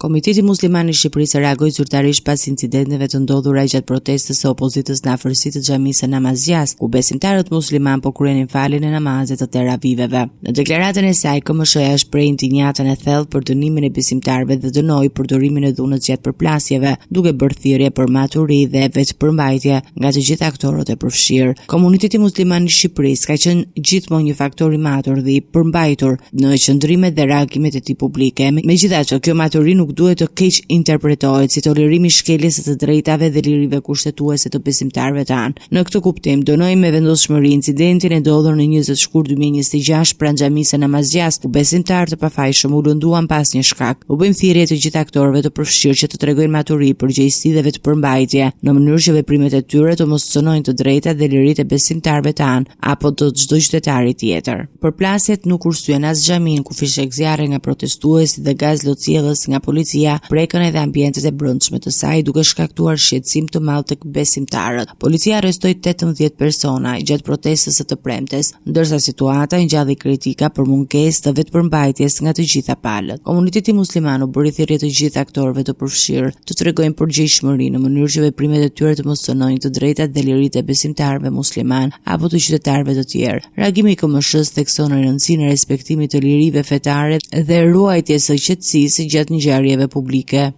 Komiteti Musliman i Shqipërisë reagoi zyrtarisht pas incidenteve të ndodhura gjatë protestës së opozitës në afërsi të xhamisë së Namazgjasë, ku besimtarët muslimanë po kryenin faljen e namazit të teraviveve. Në deklaratën e saj, KMSH-ja shprehu indinjatën e thellë për dënimin e besimtarëve dhe dënoi përdorimin e dhunës gjatë përplasjeve, duke bërë thirrje për maturi dhe vetëpërmbajtje nga të gjithë aktorët e përfshirë. Komuniteti Musliman i Shqipërisë ka qenë gjithmonë një faktor i matur dhe i përmbajtur në qëndrimet dhe reagimet e tij publike. Megjithatë, kjo maturi nuk duhet të keqinterpretohet si tolerim i shkeljes së të drejtave dhe lirive kushtetuese të besimtarëve tanë. Në këtë kuptim, dënojmë me vendosmëri incidentin e ndodhur në 20 shkurt 2026 pranë xhamisë së Namazgjasë, ku besimtarë të pafajshëm u lënduan pa asnjë shkak. U bëjmë thirrje të gjithë aktorëve të përfshirë që të tregojnë maturi, përgjegjësi dhe vetëpërmbajtje, në mënyrë që veprimet e tyre të mos cënojnë të drejtat dhe liritë e besimtarëve tanë apo të çdo qytetari tjetër. Përplasjet nuk kursyen as xhaminë, ku fishekzjarre nga protestuesit dhe gaz lotsjellës nga policia prekën edhe ambientet e brendshme të saj, duke shkaktuar shqetësim të madh tek besimtarët. Policia arrestoi 18 persona gjatë protestës së të premtes, ndërsa situata ngjalli kritika për mungesë të vetëpërmbajtjes nga të gjitha palët. Komuniteti musliman u bëri thirrje të gjithë aktorëve të përfshirë të tregojnë përgjegjshmëri në mënyrë që veprimet e tyre të mos cënojnë të drejtat dhe liritë e besimtarëve muslimanë apo të qytetarëve të tjerë. Reagimi i KMSH-së thekson rëndësinë e respektimit të lirive fetare dhe ruajtjes së qetësisë gjatë ngjarjeve publike.